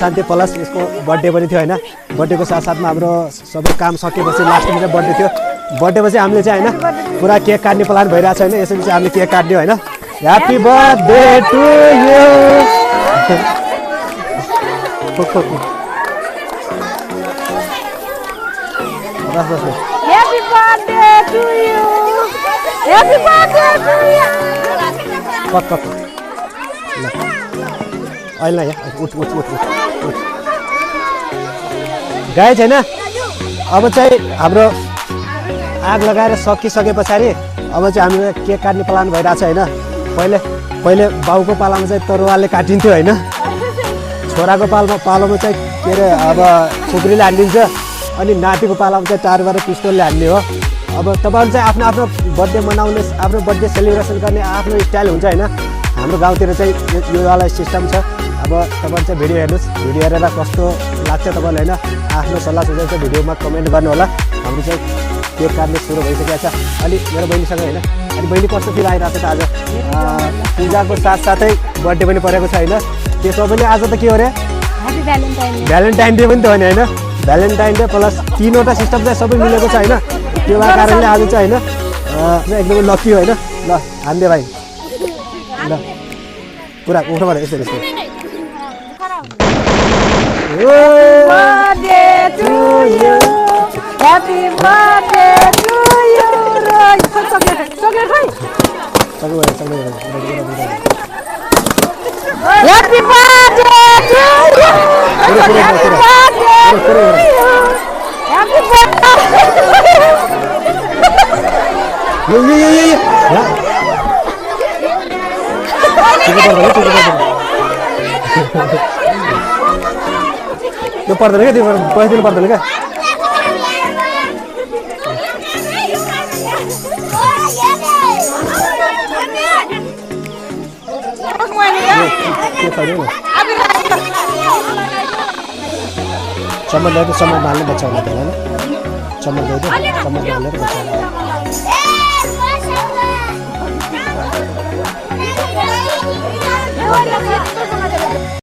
शान्ति plus यसको birthday पनि थियो हैन बर्थडेको साथसाथमा हाम्रो सबै काम सकेपछि लास्ट मिनेट बर्थडे थियो बर्थडेमा चाहिँ हामीले चाहिँ हैन पुरा केक काट्ने प्लान भइरहेछ हैन यसरी चाहिँ हामीले केक काट्ने हैन happy birthday to you Happy birthday to you. Happy birthday to you. Cut cut ल अहिले या उठ उठ उठ उठ गाई छैन अब चाहिँ हाम्रो आग लगाएर सकिसके पछाडि अब चाहिँ हामीले केक काट्ने प्लान भइरहेछ हैन पहिले बाउको पालामा चाहिँ तरुवाले काटिन्थ्यो हैन छोराको पालोमा चाहिँ के अरे अब खुकुरीले हानिदिन्छ अनि नातिको पालामा चाहिँ टारबाट पिस्तोलले हान्ने हो अब तपाईँहरू चाहिँ आफ्नो आफ्नो बर्थडे मनाउने आफ्नो बर्थडे सेलिब्रेसन गर्ने आफ्नो स्टाइल हुन्छ हैन हाम्रो गाउँतिर चाहिँ यो वाला सिस्टम छ अब तपाईहरु चाहिँ भिडियो हेर्नुस् भिडियो हेरेर कस्तो लाग्छ तपाईहरुलाई हैन आफ्नो सल्लाह सुझाव चाहिँ भिडियोमा कमेन्ट गर्नु होला हाम्रो चाहिँ केक काट्ने सुरु भइसकेको छ अनि मेरो बहिनीसँग हैन अनि बहिनी कस्तो फिल आइरहेको छ आज पूजाको साथसाथै बर्थडे पनि परेको छ हैन त्यसो पनि आज त के हो रे Happy Valentine. भ्यालेन्टाइन डे पनि त हो नि हैन भ्यालेन्टाइन डे प्लस तीनवटा सिस्टम चाहिँ सबै मिलेको छ हैन त्यो कारणले आज चाहिँ हैन एकदमै लकी हो हैन ल हान्दे भाइ ल पुरा उठबाट यसरी यसरी Birthday to you. Happy birthday to you. Chocolate hai. Happy birthday to you. Happy birthday to you. Happy birthday. यो पर्दैन क्या त्यो पैसा दिनु पर्दैन क्या चम्मच ल्याएर चम्मच हाल्ने बच्चाहरूलाई त होइन चम्मच ल्याएर चम्मच हालेर बच्चाहरूलाई